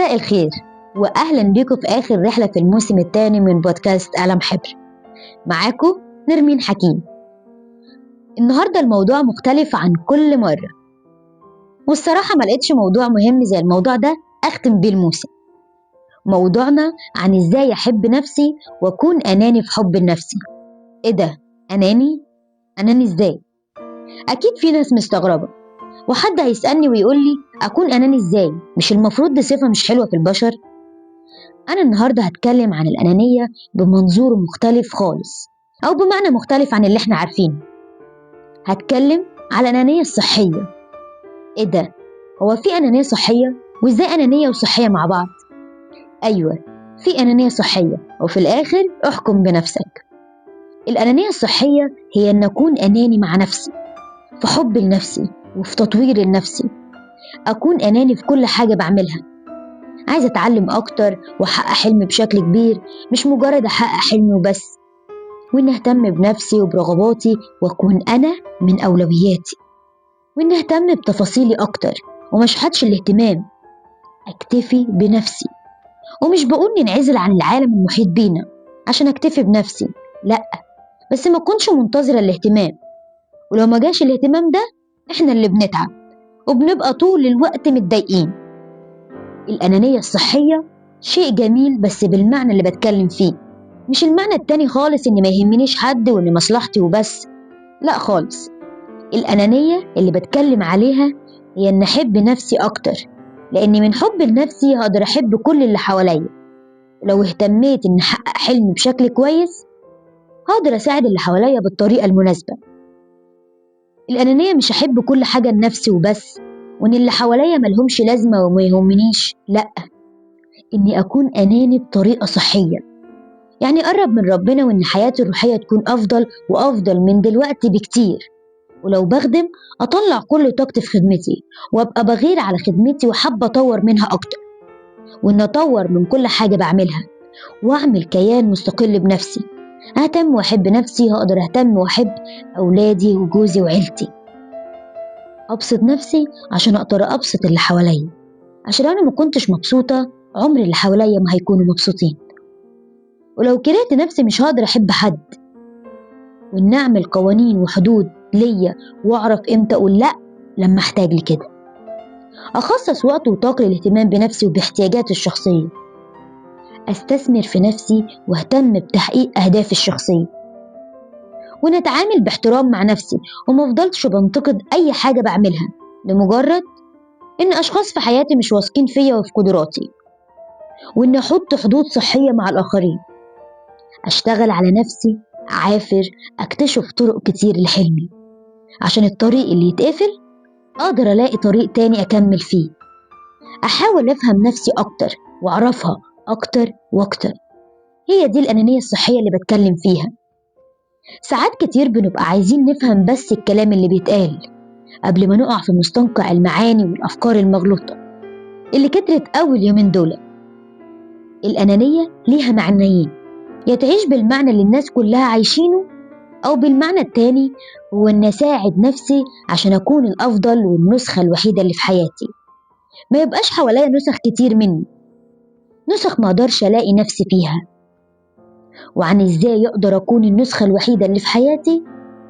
مساء الخير وأهلا بيكم في آخر رحلة في الموسم الثاني من بودكاست قلم حبر. معاكم نرمين حكيم. النهاردة الموضوع مختلف عن كل مرة، والصراحة ما لقيتش موضوع مهم زي الموضوع ده أختم بيه الموسم. موضوعنا عن إزاي أحب نفسي وأكون أناني في حب النفسي. إيه ده؟ أناني؟ أناني إزاي؟ أكيد في ناس مستغربة، وحد هيسألني ويقول لي أكون أناني إزاي؟ مش المفروض دي صفة مش حلوة في البشر؟ أنا النهاردة هتكلم عن الأنانية بمنظور مختلف خالص، أو بمعنى مختلف عن اللي احنا عارفينه. هتكلم على الأنانية الصحية. إيه ده؟ هو في أنانية صحية؟ وإزاي أنانية وصحية مع بعض؟ أيوة، في أنانية صحية، وفي الآخر احكم بنفسك. الأنانية الصحية هي أن أكون أناني مع نفسي، في حب لنفسي وفي تطوير لنفسي. أكون أناني في كل حاجة بعملها. عايزة أتعلم أكتر وأحقق حلمي بشكل كبير، مش مجرد أحقق حلمي وبس. وإن أهتم بنفسي وبرغباتي وأكون أنا من أولوياتي. وإن أهتم بتفاصيلي أكتر وما أشحتش الاهتمام. أكتفي بنفسي، ومش بقول ننعزل عن العالم المحيط بينا عشان أكتفي بنفسي، لأ، بس ما أكونش منتظرة الاهتمام. ولو ما جاش الاهتمام ده إحنا اللي بنتعب وبنبقى طول الوقت متضايقين. الأنانية الصحية شيء جميل، بس بالمعنى اللي بتكلم فيه، مش المعنى التاني خالص إن ما يهمنيش حد وإن مصلحتي وبس، لا خالص. الأنانية اللي بتكلم عليها هي إن أحب نفسي أكتر، لأن من حب لنفسي هقدر أحب كل اللي حواليا. ولو اهتميت إن أحقق حلمي بشكل كويس هقدر أساعد اللي حواليا بالطريقة المناسبة. الأنانية مش أحب كل حاجة لنفسي وبس، وإن اللي حواليا ملهمش لازمة وما يهمنيش، لأ، إني أكون أناني بطريقة صحية. يعني أقرب من ربنا وإن حياتي الروحية تكون أفضل وأفضل من دلوقتي بكتير. ولو بخدم أطلع كل طاقتي في خدمتي، وأبقى بغير على خدمتي وحابة أطور منها أكتر، وإن أطور من كل حاجة بعملها، وأعمل كيان مستقل بنفسي. أهتم وأحب نفسي، هقدر أهتم وأحب أولادي وجوزي وعيلتي. أبسط نفسي عشان أقدر أبسط اللي حواليا، عشان أنا ما كنتش مبسوطة عمر اللي حواليا ما هيكونوا مبسوطين. ولو كرهت نفسي مش هقدر أحب حد. وإن أعمل قوانين وحدود ليا، وأعرف إمتى أقول لأ لما أحتاج لكده. أخصص وقت وطاقة للاهتمام بنفسي وباحتياجاتي الشخصية. أستثمر في نفسي واهتم بتحقيق أهدافي الشخصية. ونتعامل باحترام مع نفسي، وما أفضلش بنتقد أي حاجة بعملها لمجرد إن أشخاص في حياتي مش واثقين فيا وفي قدراتي. وإن أحط حدود صحية مع الآخرين. أشتغل على نفسي، أعافر، أكتشف طرق كتير لحلمي، عشان الطريق اللي يتقفل أقدر ألاقي طريق تاني أكمل فيه. أحاول أفهم نفسي أكتر وأعرفها أكتر وأكتر. هي دي الأنانية الصحية اللي بتكلم فيها. ساعات كتير بنبقى عايزين نفهم بس الكلام اللي بيتقال قبل ما نقع في مستنقع المعاني والأفكار المغلوطة اللي كترت أول يومين دول. الأنانية ليها معنيين، يا تعيش بالمعنى اللي الناس كلها عايشينه، أو بالمعنى التاني هو إن أساعد نفسي عشان أكون الأفضل والنسخة الوحيدة اللي في حياتي. ما يبقاش حواليا نسخ كتير مني، نسخ ما أقدرش ألاقي نفسي فيها. وعن إزاي أقدر أكون النسخة الوحيدة اللي في حياتي،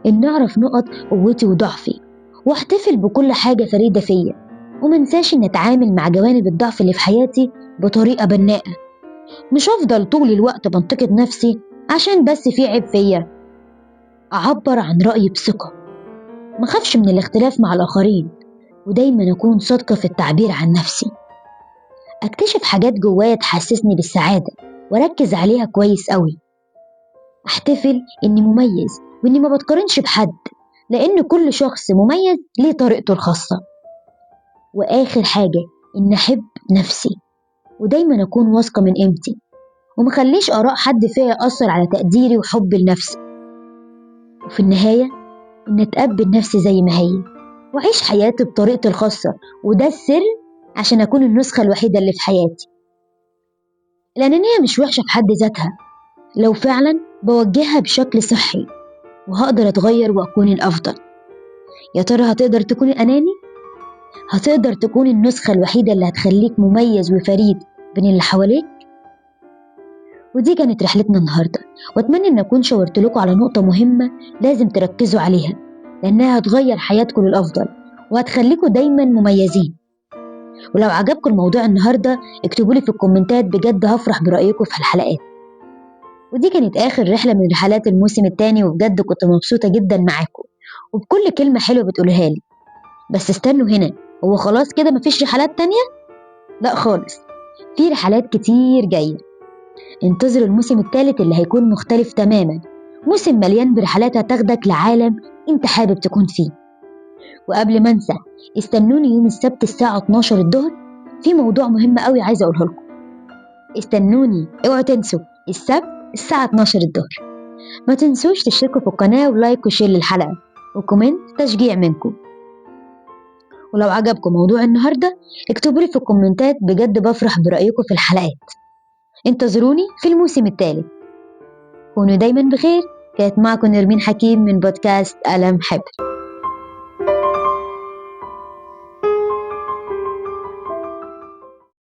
إن أعرف نقط قوتي وضعفي، وأحتفل بكل حاجة فريدة فيا، ومنساش إن أتعامل مع جوانب الضعف اللي في حياتي بطريقة بناءة. مش أفضل طول الوقت بنتقد نفسي عشان بس في عيب فيا. أعبر عن رأيي بثقة، ما أخافش من الاختلاف مع الآخرين، ودايما أكون صادقة في التعبير عن نفسي. أكتشف حاجات جوايا تحسسني بالسعادة وأركز عليها كويس قوي. أحتفل إني مميز وإني ما بتقارنش بحد، لأن كل شخص مميز ليه طريقته الخاصة. وآخر حاجة إن أحب نفسي، ودايما أكون واثقة من قيمتي، ومخليش آراء حد فيا يأثر على تقديري وحبي لنفسي. وفي النهاية إن أتقبل نفسي زي ما هي، وأعيش حياتي بطريقتي الخاصة، وده السر عشان أكون النسخة الوحيدة اللي في حياتي. الأنانية مش وحشة في حد ذاتها لو فعلا بوجهها بشكل صحي، وهقدر أتغير وأكون الأفضل. يا ترى هتقدر تكون الأناني؟ هتقدر تكون النسخة الوحيدة اللي هتخليك مميز وفريد بين اللي حواليك؟ ودي كانت رحلتنا النهاردة، وأتمنى أن أكون شاورت لكم على نقطة مهمة لازم تركزوا عليها، لأنها هتغير حياتكم للأفضل وهتخليكم دايما مميزين. ولو عجبكم الموضوع النهاردة اكتبوا لي في الكومنتات، بجد هفرح برأيكم في الحلقات. ودي كانت آخر رحلة من رحلات الموسم الثاني، وبجد كنت مبسوطة جدا معاكم وبكل كلمة حلوة بتقولها لي. بس استنوا هنا، هو خلاص كده مفيش رحلات تانية؟ لا خالص، في رحلات كتير جاية. انتظروا الموسم الثالث اللي هيكون مختلف تماما، موسم مليان برحلات هتاخدك لعالم انت حابب تكون فيه. وقبل ما انسى، استنوني يوم السبت الساعة 12 الظهر في موضوع مهم قوي عايزة اقوله لكم. استنوني، اوعوا تنسوا السبت الساعة 12 الظهر. ما تنسوش تشتركوا في القناة و like و share للحلقة و comment تشجيع منكم. ولو عجبكم موضوع النهاردة اكتبوا لي في الكومنتات، بجد بفرح برأيكم في الحلقات. انتظروني في الموسم الثالث. كونوا دايما بخير. كانت معكم نرمين حكيم من بودكاست قلم حبر.